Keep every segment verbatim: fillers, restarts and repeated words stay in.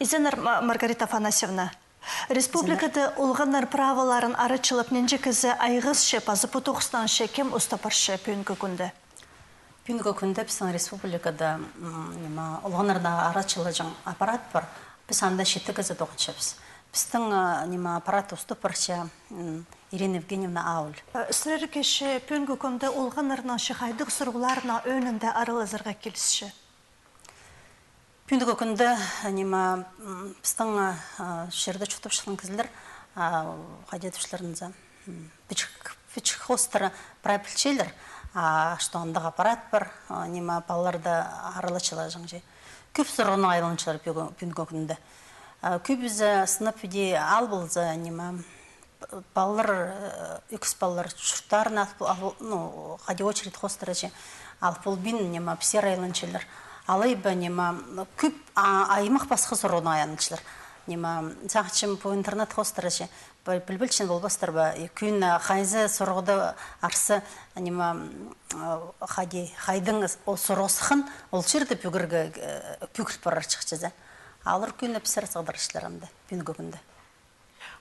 Изеннер, Ма-, Маргарита Афанасьевна. Республикада олғаннар праволарын арачылап, нинҷе кізі айғасча, паза пу тоғыстаң че кем устап парча пӱӱнгі кӱнде? Пӱӱнгі кӱнде пістің республикада, м, ниме, олғаннарны арачылаҷаң аппарат пар. Піс анда читі кізі тоғынчабыс. Пістің, а, ниме, аппарат устап парча, м, Ирина Евгеньевна Ауль. Э, сірерге че пӱӱнгі кӱнде олғаннарның че хайдағ сурығларына ӧӧнінде аралазарға килісче? Пӱӱнгі кӱнде, ниме, м, пістің, а, чирде чуртапчатхан кізілер, а, хайди тіпчелер нооза, м, пічік, пічік хоостыра прай пілчелер, а, что андағ аппарат пар, а, ниме, палаларды аралачылаҷаң че. Кӧп сурығнаң айланчалар пӱӱ-, пӱӱнгі кӱнде. А, кӧбізі сынап иди ал полза, ниме, палалар, э, ӧкіс палалар чурттарына ал пол-, ал пол-, ну, хайди очередь хоостыра че, ал полбин, ниме, пісер айланчалар. Алай ба, ниме, кӧп, а, аймах пасха сурығнаң айланчалар. Ниме, сағынчам, пу интернет хоостыра че, піл-, пілбинче полбастар ба, и кӧні хайзы сурығда арса, ниме, м, э, хайди, хайдың с-, о, сурығ сыххан, ол чирде пӱгерге, э, пӱгіл парарҷых чізе. Алар кӧні пісер сығдырчалар анда, пӱӱнгі кӱнде.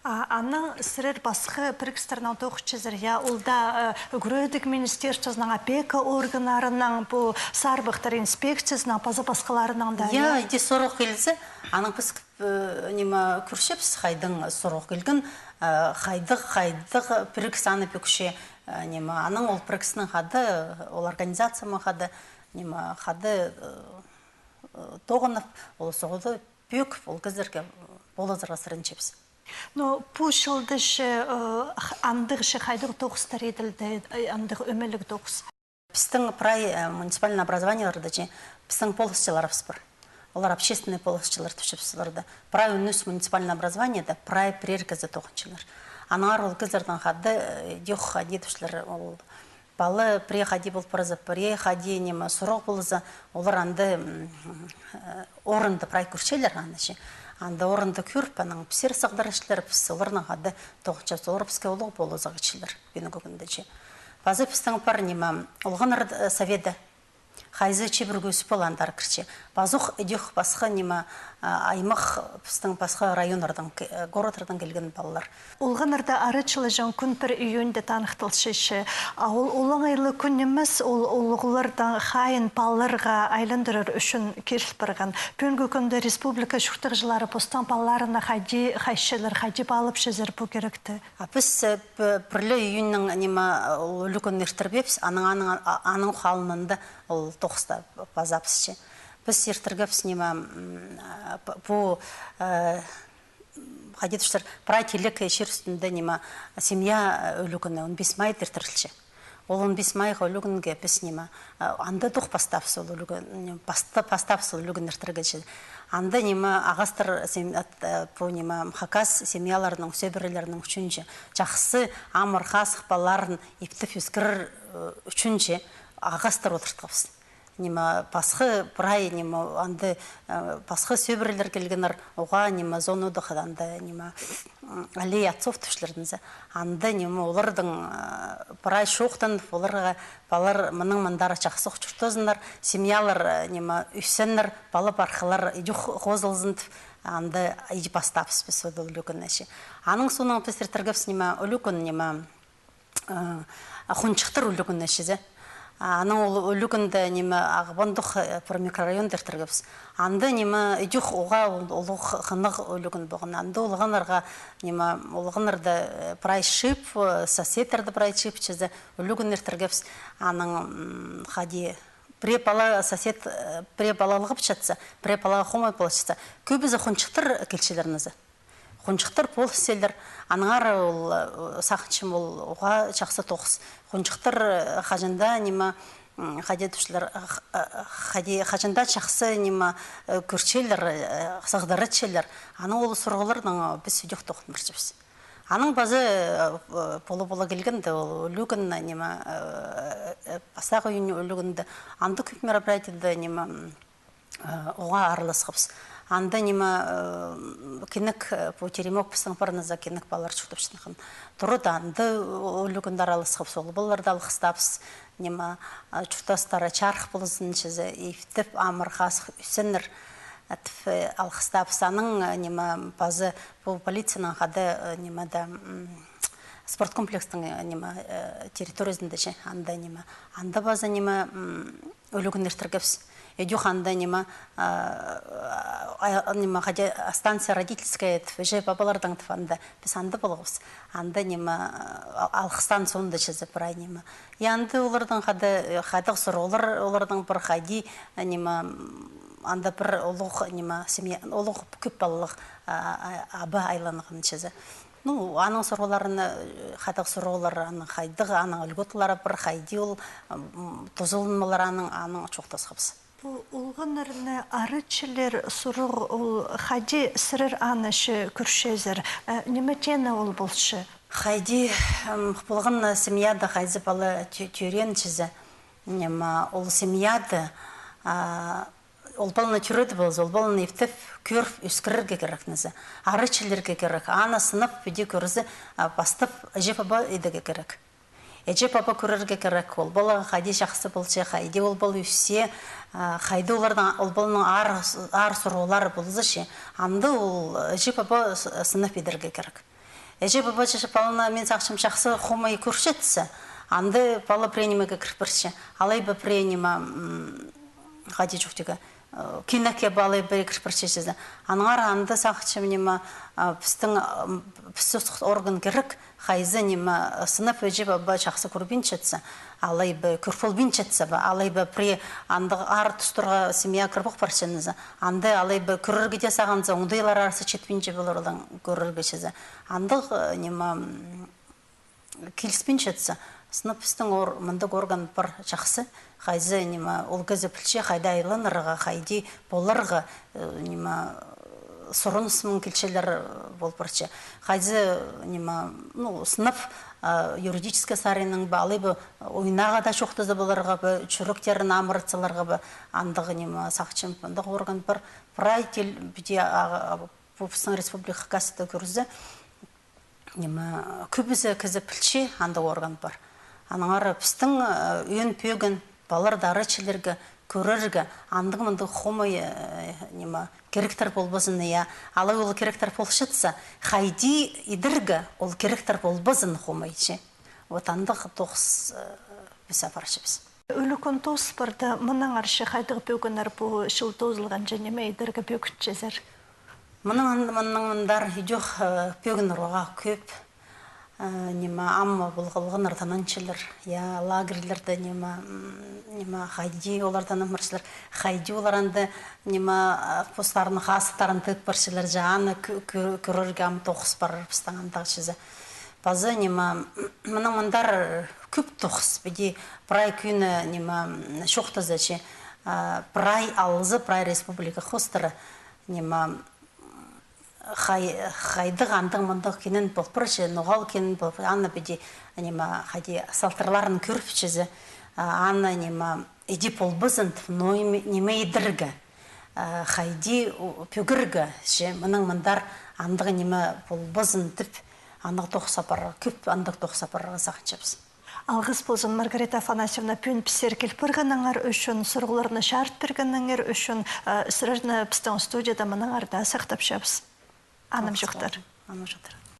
А, анаң сірер пасха пірігістернең тоғынчазар, я, ол даа, э, ӱгредіг министерствозынаң, опека органнарынаң, пу сарбахтар инспекциязынаң, паза пасхаларынаң даа, я, я? Иди сурығ килзе, анаң піс, э, ниме, кӧрчебіс, хайдағ сурығ килген, э, хайдағ, хайдағ пірігіс аны пӧкче, э, ниме, анаң ол пірігіснең хада, ол организациянаң хада, ниме, хада, э, э, тоғынып, ол суғда пӧк, ол кізілерге полызарға сіренчебіс. Но пу чылда че, э, х-, андағ че хайдағ тоғыстар иділді, э, андағ ӧмеліг тоғыс? Пістің прай, э, муниципальный образованиеларда че пістің полысчыларыбыс пар. Олар общественный полысчылар тіпчебіс оларны. Прай ӱнніс муниципальный образованиеде прай пірер кізі тоғынчалар. Аннаңар ол кізілернең хада, э, идӧк хайди тіпчелер, ол пала пірее хайди пол парза, пірее хайди, ниме, сурығ полза, олар анда, м, э, орында прай кӧрчелер аны че. Анда орында кӧріп, анаң пісер сығдырчалар, піс оларнаң хада тоғынчабыс, олар піске улуғ полызығ итчелер пӱӱнгі кӱнде че. Паза пістің пар, ниме, олғаннар, э, совета. Хайзы чибіргі ӱс пала андар кірче. Пазох идӧк пасха, ниме, а, аймах, пістің пасха районнардаң, к-, э, городтардаң килген палалар. Олғаннарды арачылаҷаң кӱн пір июньда таныхталча че. А ол олаңай ла кӱн нимес, ол улуғлардаң хайиин палаларға айландырар ӱчӱн киріл парған. Пӱӱнгі кӱнде республика чуртағҷылары постың палаларына хайди хайчалар, хайди паалапчазар пу киректі? А піс, э, п-, пір ле июньның, ниме, ол ӱлӱкӱн иртірбеебіс, анаң, анаң, а-, аның халында ол тоғыста пазабысча. Піс иртіргебіс, ниме, м, а, п-, пу, э, хайди тіпчелер, прай тілек чир ӱстӱнде, ниме, семья, э, ӱлӱкӱні он бес майда иртірілче. Ол он бес майғы ӱлӱкӱнге піс, ниме, а, анда дох пастаабыс ол ӱлӱкӱн, ниме, паста-, пастаабыс ол ӱлӱкӱн иртірерге че. Анда, ниме, ағастар сем-, ат-, э, пу, ниме, хакас семьяларының, сӧбірелерінің ӱчӱн че, чахсы амыр-хазых палаларын иптеп ӧскірер, э, ӱчӱн че ағастар одыртхабыс. Ниме, пасха прай, ниме, анда, э, пасха сӧбірелер килгеннер, уғаа, ниме, зона отдыха, анда, ниме, м, аллея отцов тіпчелер нооза. Анда, ниме, оларның, э, прай чоохтанып, оларға палалар мыннаң мындар чахсых чуртазыннар, семьялар, э, ниме, ӧссіннер, пала-пархалар идӧк хозылзын тіп, анда иди пастаабыс піс ол ӱлӱкӱнні че. Аның соонаң піс иртіргебіс, ниме, ӱлӱкӱн, ниме, э, хонҷыхтар ӱлӱкӱнні чізе. А, анаң ол ӱлӱкӱнде, ниме, Ағбандох, э, пір микрорайонда иртіргебіс. Анда, ниме, идӧк уғаа ол-, улуғ хынығ ӱлӱкӱн полған. Анда олғаннарға, ниме, олғаннарны, э, прай чыып, э, соседтерні прай чыып чізе, ӱлӱкӱн иртіргебіс. Анаң, м, хайди, пірее пала сосед, э, пірее пала алғып чатса, пірее пала хомай полчатса, кӧбізі хонҷыхтар килчелер нооза. Хонҷыхтар полысчалар, аннаңар ол, э, сағынчам, ол уғаа чахсы тоғыс. Хонҷыхтар, э, хаҷан даа, ниме, м, хайди тіпчелер, э, х-, э, хайди, хаҷан даа чахсы, ниме, э, кӧрчелер, э, сығдырчалар. Анаң ол сурығларнаң, э, піс идӧк тоғынчабыс. Анаң паза, э, э, пола-пола килгенде, ол ӱлӱкӱн, ниме, э, э, пастағы июнь ӱлӱкӱнде, анда кӧп мероприятиеде, ниме, м, э, уғаа араласхабыс. Анда, ниме, э, кенек, э, пу теремок пістің пар нооза, кенек палалар чуртапчатхан. Турада анда, э, ӱлӱкӱнде араласхабыс, ол палаларды алғыстаабыс, ниме, э, чуртастары чарых ползын чізе, иптеп амыр-хазых ӧссіннер. Тіп, э, алғыстабыс. Аның, э, ниме, пазы пу полицияның хада, э, ниме да, м, спорт комплекстің, э, ниме, э, территориязында че, анда ниме, анда пазы ниме, м, ӱлӱкӱн иртіргебіс. Идӧк анда ниме, а, а, ниме, хайди, станция родительская тіп, іҷе-пабаларның тіп анда. Піс анда полғабыс. Анда ниме, а, алғыстаң соонда чізе прай ниме. И анда оларның хада, э, хайдағ сурығлар оларның пар, хайди, э, ниме, м, анда пір улуғ, ниме, семья, улуғ кӧп палалығ, а, а, аба айланған чізе. Ну, аның сурығларына, э, хайдағ сурығлар, аның хайдағ, аның льготалары пар, хайди ол, м, тузаланмалар аның, аның чоохтасхабыс. Пу олғаннарны арачылар сурығ ол хайди, сірер аны че кӧрчезер, э, ниме теені ол полча? Хайди, м, полған семьяда хайзы пала тӧ-, тӧреен чізе, ниме, ол семьяда, а, ол паланы тӧрееде полза, ол паланы иптеп, кӧріп, ӧскірерге кирек низе. Арачыларға кирек, аны сынап, піди кӧрзе, а, пастап, іҷе-паба идерге кирек. Іҷе-паба кӧрерге кирек, ол пала хайди чахсы полча, хайди ол пала ӧсче, а, хайди оларның, ол паланың аар, аар сурығлары полза че, анда ол іҷе-паба с-, сынап идерге кирек. Іҷе-паба че паланы, мин сағынчам, чахсы хомай кӧрчетсе, анда пала пірее нимее кір парча. Алай ба пірее ниме, м, хайди чоохтирға, э, кинекке ба алай ба кір парча чізе. Аннаңар анда сағынчам ниме, э, пістің, м, піс орган кирек, хайзы ниме, э, сынап іҷе-паба чахсы кӧрбинчетсе, алай ба кӧр полбинчетсе ба, алай ба пірее андағ аар тустарға семья кір пол парча низе. Анда алай ба кӧрерге дее сағынза, оңдайлар арса читпинче полар олар кӧрерге чізе. Андағ, э, ниме, м, киліспинчетсе, сынап пістің ор-, мындағ орган пар чахсы, хайзы ниме, ол кізі пілче, хайда айланарға, хайди поларға, э, ниме, сурынысым килчелер, э, пол парча. Хайзы ниме, ну, сынап, э, юридический саринаң ба, алай ба ойнарға даа чоохтаза поларға ба, чӱректерін амыратсаларға ба, андағ ниме, сағынчам, андағ орган пар, прай тел-, піди, а, а, пу пістің республика хакасияда кӧрзе, ниме, кӧбізі кізі пілче, андағ орган пар. Аннаңар пістің, э, ӧӧн пӧгін палаларды арачыларға, кӧрерге, андағ-мындағ хомай, э, ниме, киректер полбазын, я, алай ол киректер полчатса, хайди идерге ол киректер полбазын хомай че. Вот андағ тоғыс, э, піс апарчабыс. Ӱлӱкӱн тоос парды, мынаңар че хайдағ пӧгіннер пу чыл тоозылғанҷа ниме идерге пӧгінчезер? Мының ан-, мының андар идӧк, э, пӧгіннер уғаа кӧп. Э, ниме, ам полғаннардаң анҷылар, я, лагерьлерде, ниме, м, ниме, хайди олардаң ам парчалар, хайди олар анда, ниме, э, постарының хазыхтарын тігіп парчалар, я, аны кӧ-, кӧ-, кӧрерге ам тоғыс пар пістің андағ чізе. Пазы, ниме, мының мындар кӧп тоғыс, піди прай кӧні, ниме, чоохтаза че, а, прай алызы, прай республика хоостыра, ниме, хай-, хайдағ андағ-мындағ кинең пол парча, ноға ол кинең пол парча, аны піди, ниме, хайди салтарларын кӧріп чізе, а, аны, ниме, іди полбазын тіп, но ниме, ниме идерге, а, хайди у-, пӧгерге, че мының мындар андағ ниме полбазын тіп, андағ тоғыс апарарға, кӧп андағ тоғыс апарарға сағынчабыс. Алғыс ползын, Маргарита Афанасьевна, пӱӱн піссер кил пиргеніңер ӱчӱн, сурығларны чарыт пиргеніңер ӱчӱн, э, сірерні пістің студияда мынаңар даа сахтапчабыс. Анымҷохтар. Алғыс ползын. Анымҷохтар.